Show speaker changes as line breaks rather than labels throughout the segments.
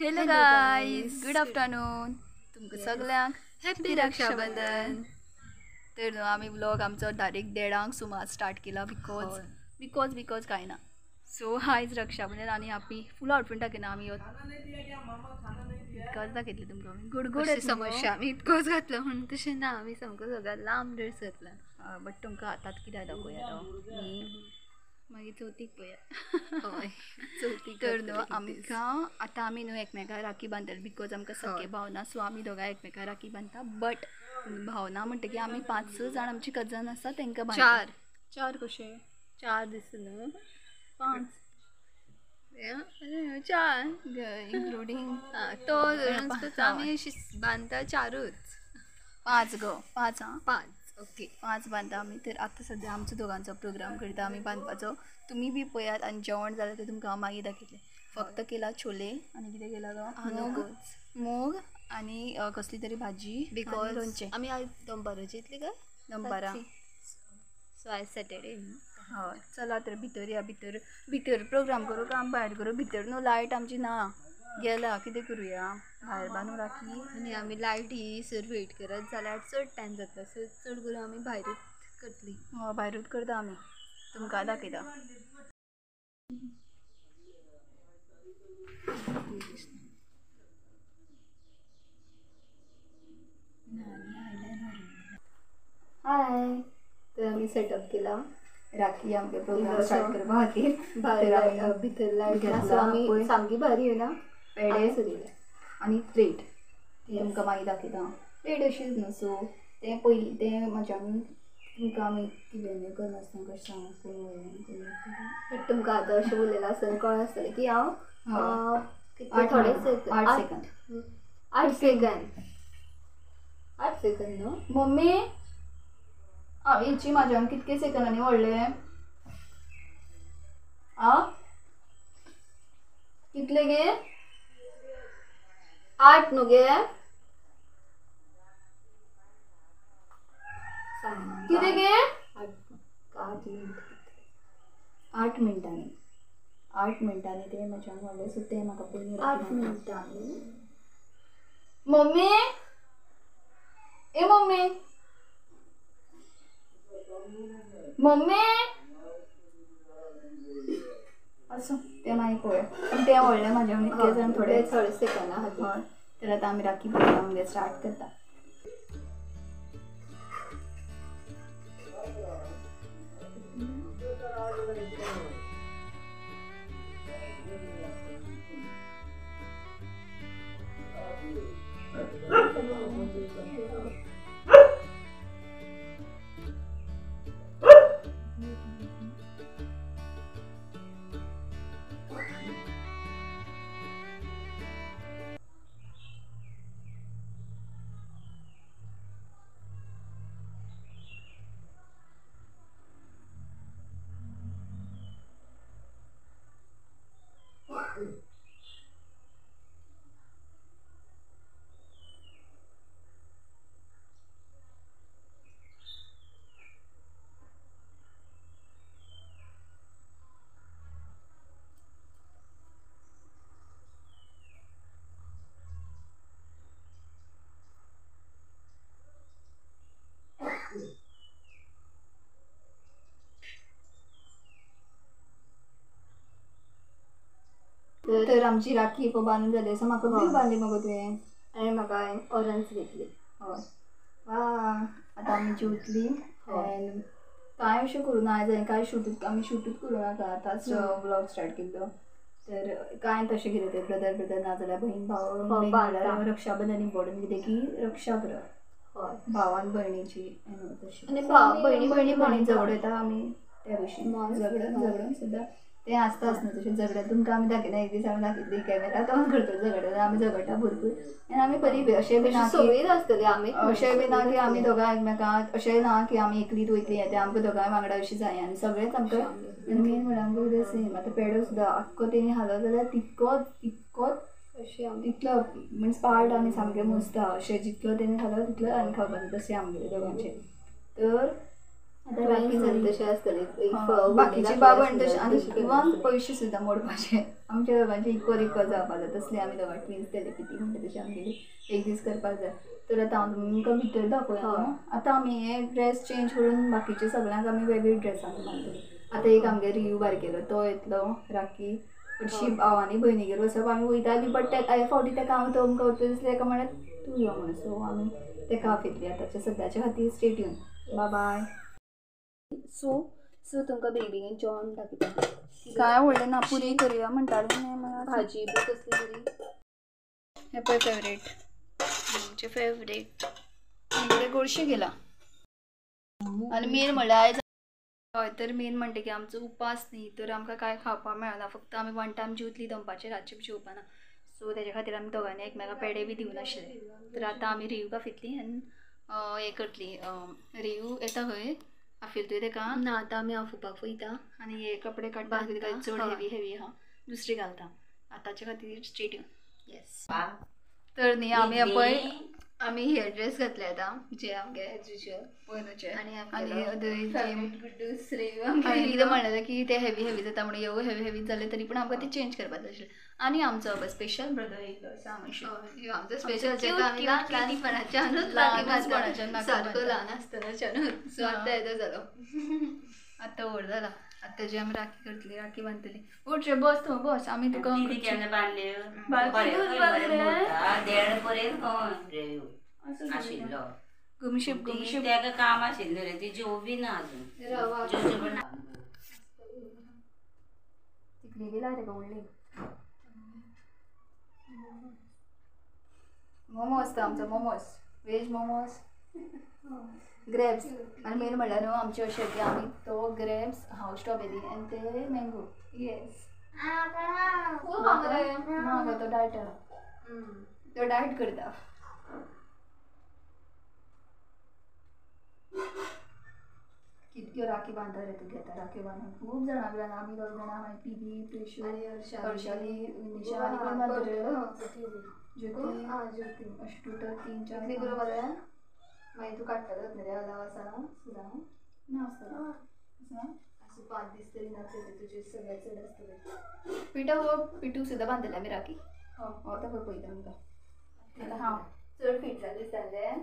Hello guys, good afternoon. तुमकां सगळ्यांक happy Raksha Bandhan. तर न्हू आमी व्लॉग आमचो डायरेक्ट 1:30 सुमार स्टार्ट केला because because because कांय ना. सो आयज रक्षाबंधन आनी आमी फूल आउटफिट दाखयना आमी इतकोच दाखयतले तुमकां आमी गुड गुड
समस्या आमी इतकोच घातलो म्हणून तशें ना, आमी सामको सगळ्यात लांब ड्रेस घातला.
बट तुमकां आतांच कित्याक दाखोवया तो मागीर चवथीक पळया.
हय चवथीक.
तर न्हू आमकां आतां आमी न्हू एकमेकां राखी बांदतले because आमकां सखे भाव ना. सो आमी दोगांय एकमेकां राखी बांदता. बट भाव ना म्हणटकीर आमी 5-6 जाण आमची कजन आसा तांकां बांदता.
चार
चार कशे
चार दिसता न्हू,
5
चार
इन्क्लुडींग
तो आमी अशी बांदता 4च
5 गो 5 आं
5. ओके
5 बांदता आमी. तर आतां सद्या आमचो दोगांचो प्रोग्राम करता आमी बांदपाचो. तुमी बी पळयात आनी जेवण जालें तें तुमकां हांव मागीर दाखयतलें. फक्त केला छोले आनी कितें केला गो, मूग मूग आनी कसली तरी भाजी
because
लोणचें.
आमी आयज दनपारां जेतली काय
दनपारां.
सो आयज सॅटर्डे न्हू.
हय चला तर भितर या. भितर भितर प्रोग्राम करूं काय आमी भायर करूं? भितर न्हू लायट आमची ना गेला, कितें करुया भायर बांदू राखी.
आनी आमी लायट ही सर वेट करत जाल्यार चड टायम जातलो. सो चड करून आमी भायरूच करतली.
हय भायरूच करता आमी, तुमकां दाखयता.
हाय, तर आमी सेटअप केला
राखी आमगे प्रोग्राम स्टार्ट करपा खातीर.
भायर भितर लायट ना सो आमी सामकी भारी येना
पेडे आनी प्लेट तुमकां मागीर दाखयता. प्लेट अशीच न्हू. सो तें पयलीं तें म्हज्यान तुमकां आमी कितें करनासतना कशें सांगू कोण
बट तुमकां आतां अशें उलयलां आसतना कळ्ळें आसतलें की हांव थोडे सेकंड
8 सेकंड
8 सेकंड 8 सेकंड न्हू
मम्मी. हांव हेची म्हाज्यान कितके सेकंडांनी व्हडले आ कितले गे?
8 न्हू गे,
कितें गे?
8 मिनट
8 मिनटांनी 8 मिनटांनी तें म्हज्यान व्हडलें. सो तें म्हाका पयलीं
8 मिनटांनी.
मम्मी ए मम्मी मम्मी असो तें मागीर पळोवया. पूण तें व्हडलें म्हाज्या इतके जाण थोडे
थोडे सेकंडां खातीर.
हय तर आतां आमी राखी प्रोग्राम स्टार्ट करता. तर आमची राखी पळय बांदून जाली आसा. म्हाका ब्लू बांदली मगो तुवें
आनी म्हाका हांवें ऑरेंज घेतली.
हय वा आतां आमी जेवतली. एन्ड कांय अशें करूं ना आयज हांवें कांय शूटूच आमी शूटूच करूं नाका. आतांच व्लॉग स्टार्ट केल्लो. तर कांय तशें कितें तें ब्रदर ब्रदर ना जाल्यार बहीण भाव मेन रक्षाबंधन इम्पॉर्टंट कितें की रक्षा करप.
हय
भावान भयणीची तशी.
आनी भयणी
भयणी भयणी झगडता आमी त्या भशेन झगडून झगडून सुद्दां तें आसताच न्हू तशें झगडत. तुमकां आमी दाखयना एक दीस आमी दाखयतली कॅमेरा तो ऑन करतली झगडटा आमी झगडटा भरपूर. आनी आमी बरी बी अशें बी ना
सगळीच आसतली आमी.
अशें बी ना की आमी दोगांय एकमेकांक अशें ना की आमी एकली तूं एकली येता. आमकां दोगांय वांगडा अशी जाय आनी सगळेंच आमकां मेन म्हणल्यार आमकां कितें सेम. आतां पेडो सुद्दां आख्खो तेणी हालो जाल्यार तितकोच तितकोच
अशें
तितलो मिन्स पार्ट आमी सामकें मोजता. अशें जितलो तेणी खालो तितलो आनी खावपाचो तशें आमगेलें दोगांचें. तर आतां राखी जाली
तशें आसतलें
बाकीची बाबण तशें आनी इवन पयशे सुद्दां मोडपाचे आमच्या दोगांचे इक्वल इक्वल जावपा जाय तसली आमी दोगां ट्विन्स टेलिपॅथी म्हणटा तशी आमगेली एक दीस करपाक जाय. तर आतां हांव तुमकां भितर दाखोवया. आतां आमी हे ड्रेस चेंज करून बाकीचे सगळ्यांक आमी वेगळे ड्रेस आमी बांदतली. आतां एक आमगे रियू बारकेलो तो येतलो राखी हरशी भाव आनी भयणीगेर वचप आमी वयता बी बट हे फावटी तेका हांव तो आमकां वतलो दिसलें तेका म्हणलें तूं यो म्हणून. सो आमी तेका आपयतली आतांच्या सद्याच्या खातीर. Stay tune, bye bye.
So so तुमकां बेगीन जेवण दाखयता.
काय व्हडलें ना पुरी करुया म्हणटालें
भाजी बी कसली तरी.
हे पळय फेवरेट आमचे फेवरेट आमगेले गोडशें केलां. आनी मेन म्हणल्यार आयज हय तर मेन म्हणटा की आमचो उपास न्ही तर आमकां कांय खावपाक मेळना फक्त आमी वन टायम जेवतली दनपारचें रातचें जेवपाना. सो तेज्या खातीर आमी दोगांनी एकमेकां पेडे बी दिवनाशिल्ले. तर आतां आमी रियूक आफयतली आनी हें करतली. रियू येता खंय आफयली तुवें तेका?
ना आतां आमी आफोवपाक वयता
आनी हे कपडे काडटा चड हेवी हेवी आहा दुसरी घालता आतांच्या खातीर. Stay tune.
येस
तर न्ही आमी पळय
आमी हे ड्रेस घातले आतां जे आमगे एज युजल
पयलूचे
आनी
कितें म्हणलेलें की ते हेवी हेवी जाता म्हणून येवू हेवी हेवी जाले तरी पण आमकां ते चेंज करपाक जाय आशिल्लें. आनी आमचो स्पेशल ब्रदर येयलो आसा हांगासर.
आमचो स्पेशल ल्हानपणाच्यानूच सारको ल्हान आसतनाच्यानूच. सो आतां येदो जालो
आतां व्हड जाला. आतां जी आमी राखी करतली राखी बांदतली. उठ रे बस तूं बस आमी तुका गुमशीप गुमशीप
तेका काम आशिल्लें रे ती जेवबी ना अजून.
तिकली बी लाय तेका व्हडली. मोमोज तो आमचो मोमोज वेज मोमोज ग्रेप्स. आनी मेन म्हणल्यार न्हू आमचें अशें की आमी तो ग्रेप्स हांव स्ट्रॉबेरी आनी ते मँगो.
येस
ना गो तो डायटर तो डायट करता. कितक्यो राखी बांदता रे तूं घेता राखी बांदून खूब जाणां बी आमी दोग जाणां मागीर पिगी प्रेशू हर्षाली निशा आनी कोण बांदता रे ज्योती
ज्योती
अशें टोटल 3 4
कितली कुरो बांदल्या मागीर तूं काडटा जातलें रे अलाव आसा सुद्दां
ना आसतलो
आसूं 5 दीस तरी नासतले तुजे सगळ्यात चड आसतले.
पिठो हो पिटूक सुद्दां बांदतले आमी राखी. हो तो पळय पळयता आमकां हांव
चड फिट जालें दिसतालें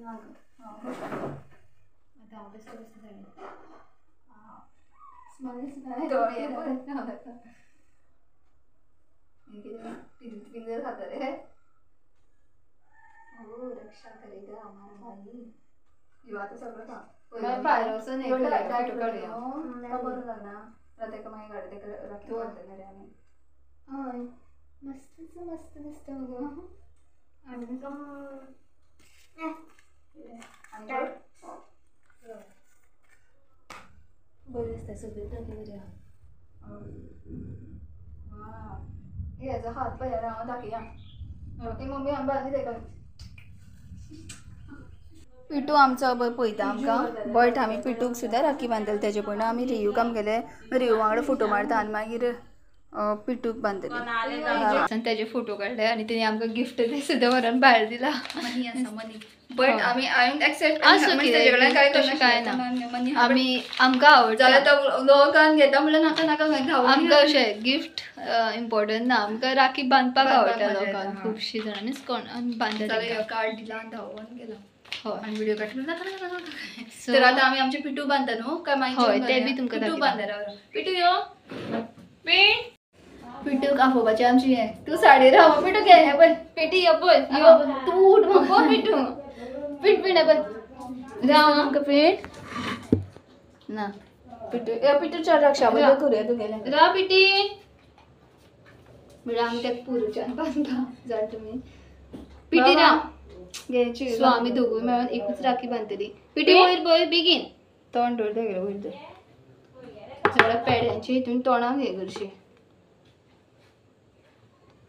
ना गो.
आतां हांव बेश्टें बेश्टें जालें. स्मायल स्मायल
कितें पिंजर खाता रे.
हो रक्षा करेगा हमारा भाई.
यो आतां सगळो खा
भायर वचून
काडुया बरो लागना तेका मागीर गाडी तेका राखी बांदतले रे आमी.
हय मस्तच मस्त दिसता मगो.
आनी
बरें दिसता सगळीं राखी बरी आहा.
हे हेजो हात पळय हांव दाखया ती मम्मी आमी बांदली तेका. पिटू आमचो पळय पळयता आमकां बट आमी पिटूक सुद्दां राखी बांदतले. तेजे पयलीं आमी रियूक आमगेले रियू वांगडा फोटो मारता आनी मागीर पिटूक बांदतले
आनी तेजे फोटो काडले आनी तेणी आमकां गिफ्ट ते सुद्दां व्हरोन भायर दिला.
मनी आसा मनी बट आमी हांवें एक्सेप्ट
तशें कांय ना. आमी आमकां आवडटा
जाल्यार तो लोकांक घेता म्हणल्यार नाका नाका
आमकां अशें गिफ्ट इम्पॉर्टंट ना. आमकां राखी बांदपाक आवडटा लोकांक खुबशीं जाणां मिन्स कोण बांदता
कार्ड दिला आनी धांवोन गेला.
हय
आनी व्हिडिओ काडटा नाका नाका नाका. तर आतां आमी आमचे पिटू बांदता न्हू काय मागीर
हय ते बी तुमकां
पिटू बांदता. पिटू यो पीट
पिटूक आफोवपाचें आमचें हें तूं साडयेर राव पिटू घे हें पळय पिटी यो पळय यो तूं उठ मगो पिटू पीट पीट पळय राव आमकां पीट ना
पिटू यो पिटू चार रक्षा करुया तुगेलें
राव पिटी म्हणल्यार आमी तेका पुरुच्यान बांदता जाण तुमी पिटी राव
घे.
सो आमी दोगूय मेळून एकूच राखी बांदतली. पिटी वयर पळय बेगीन
तोंड दवर तेगेलें वयर दवर
सगळ्या पेड्यांचे हितून तोंडाक हे करशी.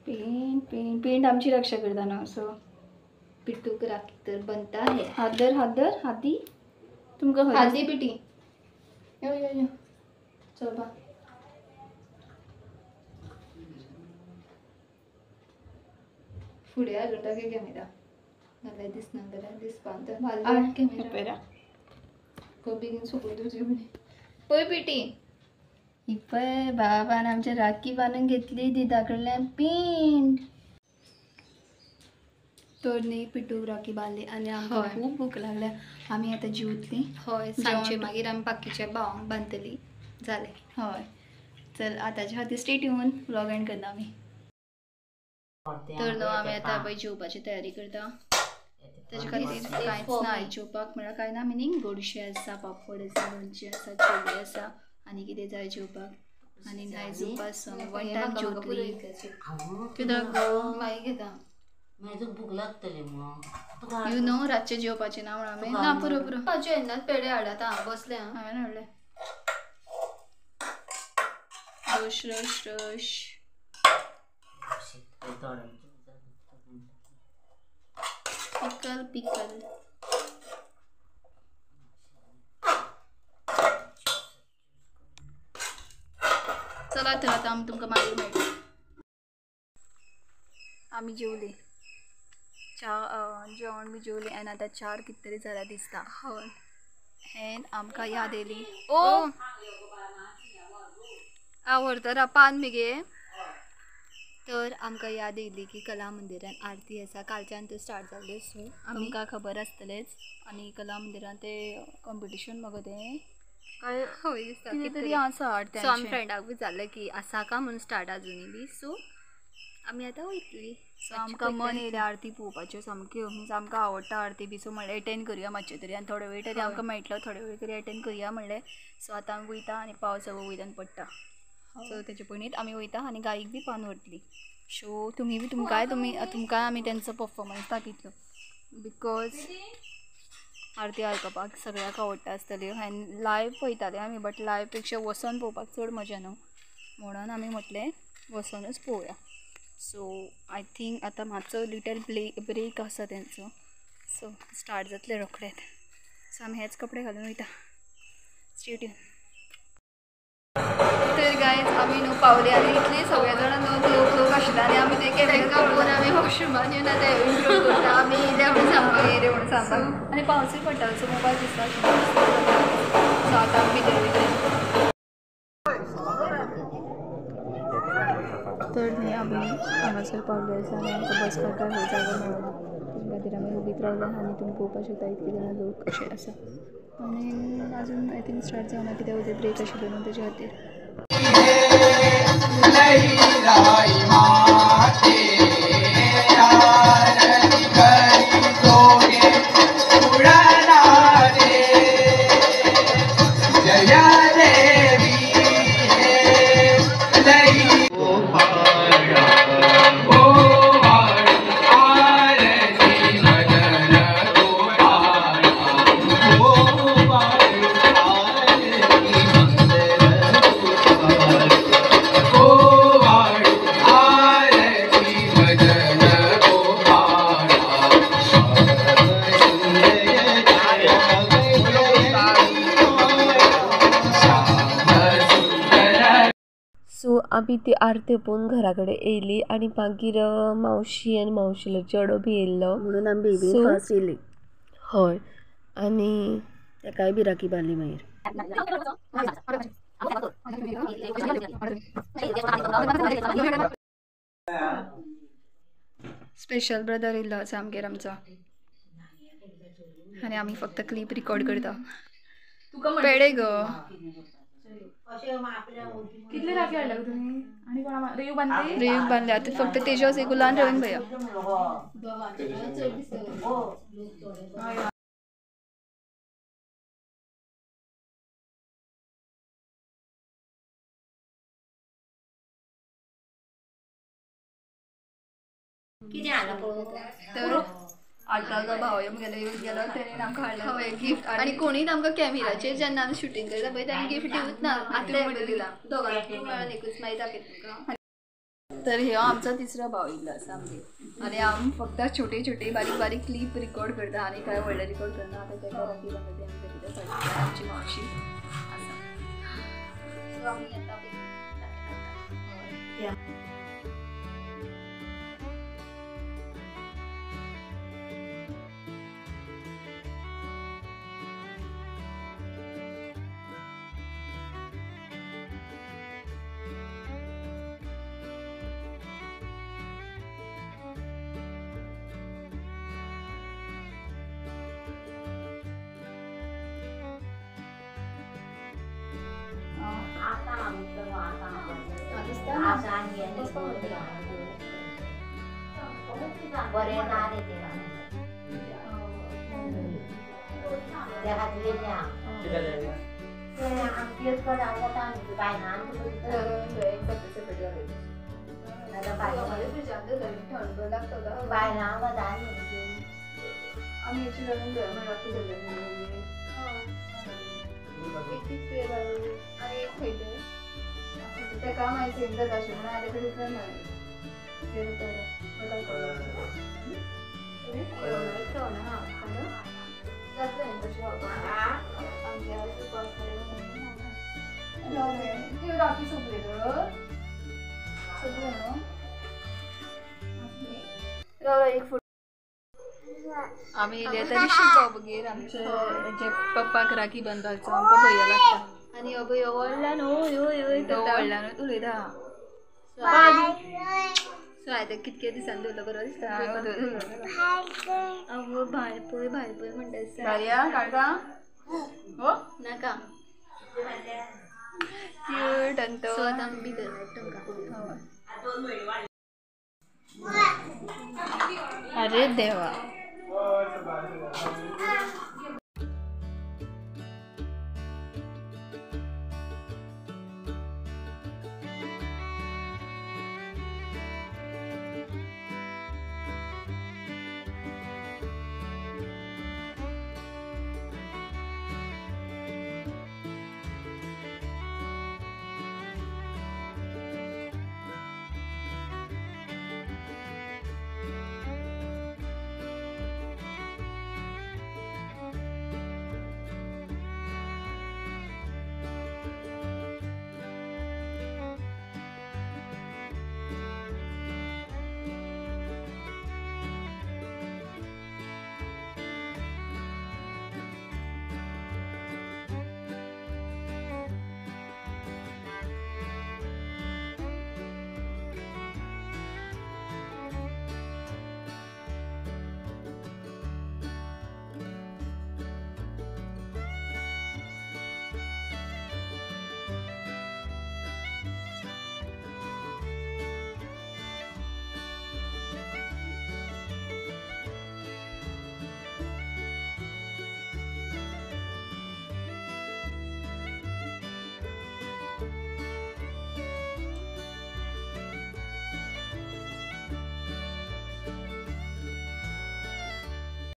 पेंट पेंट पेंट आमची रक्षा करता ना. सो
पिटूक राखी तर बनता है.
हात धर हात धर हात दी तुमकां
हात दी पिटी
यो यो यो चल बा.
फुडें हाडून टाकी कॅमेरा नाल्यार दिसना जाल्यार दिसपाक तर कॅमेरा. खूब बेगीन सोंपली तुजी पळय पिटी ही पळय बाबान आमच्या राखी बांदून घेतली दिदा कडल्यान पिंड.
तर न्ही पिटूक राखी बांदली आनी आमकां खूब भूक लागल्या. आमी आतां जेवतली.
हय सांजचे मागीर आमी बाकीच्या भावांक बांदतली. जालें.
हय चल आतांच्या खातीर स्टे ट्यून व्लॉग एंड करता आमी.
तर न्हू आमी आतां पळय जेवपाची तयारी करता. ताजे खातीर कांयच ना जेवपाक म्हळ्यार कांय ना मिनींग गोडशें आसा, पापड आसा, लोणचें आसा, चेडे आसा आनी कितें जाय जेवपाक. आनी आयज उपास वन टायम जेवतली. कित्याक मागीर घेता
भूक लागतली
you know रातचें जेवपाचें ना म्हणून आमी ना पुरो पुरो जेन्नाच पेडे हाडला आतां बसलें हांवें हाडलें. Rush rush rush pickle pickle. चला तर आतां आमी तुमकां मागीर मेळटा.
आमी जेवली जेवण बी जेवली आनी आतां 4 कितें तरी जाल्यार दिसता.
हय
हें आमकां याद येयली.
ओ आवडटा पान मगे. तर आमकां याद येयली की कला मंदिरान आरती आसा. कालच्यान त्यो स्टार्ट जाल्ल्यो सो
आमकां खबर आसतलेंच. आनी कला मंदिरान ते कॉम्पिटिशन मगो तें
काय हय दिसता
कितें तरी आसा.
सो आमी फ्रेंडाक विचारलें की आसा का म्हणून स्टार्ट आजुनूय बी. सो आमी आतां वयतली.
सो आमकां मन येयलें आरती पळोवपाच्यो सामक्यो. मिन्स आमकां आवडटा आरती बी. सो म्हणलें एटेंड करुया मातशें तरी आनी थोडो वेळ तरी आमकां मेळटलो, थोडो वेळ तरी एटेंड करुया म्हणलें. सो आतां आमी वयता आनी पावस वयल्यान पडटा. सो तेजे पयलींच आमी वयता आनी गाईक बी पान व्हरतली. सो तुमी बी तुमकांय तुमकांय आमी तेंचो परफॉर्मन्स दाखयतलो because आरती आयकपाक सगळ्याक आवडटा आसतली. आनी लायव पळयताले आमी बट लायव पेक्षा वचोन पळोवपाक चड मजा न्हू म्हणून आमी म्हटलें वचोनूच पळोवया. सो I think आतां मातसो लिटल ब्रेक आसा तेंचो. सो स्टार्ट जातलें रोखडेंच. सो आमी हेच कपडे घालून वयता. Stay tune.
तर गायज आमी न्हू पावले आनी इतली सगळे जाणां न्हू लोक लोक आशिल्ले आनी आमी ते तांकां पळोवन आमी वॉशरुमान येवन आतां इंट्रो करता. आमी येयले म्हणून सांगपाक
येयले म्हणून सांगपाक. आनी पावसूय पडटा सो मोबायल दिसता. सो आतां आमी भितर वयतले. तर न्ही आमी हांगासर पावले आसा आनी आमकां बसपाक काय खंय जागो मेळना. तेजे खातीर आमी उबीत रावले आनी तुमी पळोवपाक शकता इतले जाणां लोक अशे आसा. आनी आजून I think start जावना कित्याक वयता ब्रेक आशिल्लो न्हू तेजे खातीर.
सो आमी ती आरती पळोवन घरा कडेन येयली आनी मागीर मावशी आनी मावशीलो चेडो बी येयल्लो
म्हणून आमी बेगीन फास्ट येयली.
हय आनी
तेकाय बी राखी बांदली मागीर.
स्पेशल ब्रदर येयल्लो आसा आमगेर आमचो आनी आमी फक्त क्लिप रिकॉर्ड करता. पेडे गो
कितले राखी हाडल्या तुमी आनी कोणा रेव बांदली?
रेव बांदली. आतां फक्त तेजस एक उलान रवीन भैया. तर आतां भाव गेलो येवन गेलो तेणेन आमकां हाडलें
हय गिफ्ट. आनी कोणीच आमकां कॅमेराचेर जेन्ना आमी शुटींग करता पळय ताणें गिफ्ट दिवूच ना. आतलें दिलां दोगांकूय मेळोन एकूच मागीर दाखयता तुमकां.
तर ह्यो आमचो तिसरो भाव येयल्लो आसा आमगेर आनी आमी फक्त छोटे छोटे बारीक बारीक क्लिप रिकॉर्ड करता आनी कांय व्हडलें रिकॉर्ड करना. आतां तेका राखी बांदता ती आमी दाखयता. आमची मावशी आसा.
सो आमी आतां
बरें ना रे ते त्या खातीर
आमी याची घालून राखी धरले एक तीच आनी एक खंय तें तेका मागीर सेम जाता अशें म्हणून हांवें ताका डिफरंट घातलें. राखी सोंपली तर सोंपले न्हू. एक फोटो आमी येयले आतां ऋषी बाबूगेर आमचे जे पप्पाक राखी बांदपाचो आमकां भैया लागता.
आनी हो भैया व्हडल्यान हय हय हय
तो व्हडल्यान उलयता.
सो आयज कितके दिसान दवरलो बरो दिसता. अगो भायर पळय भायर पळय म्हणटा दिसता.
भारया काडटा हो
नाका
क्यूट. आनी तो
सो आतां आमी भितर मेळटा तुमकां.
अरे देवा.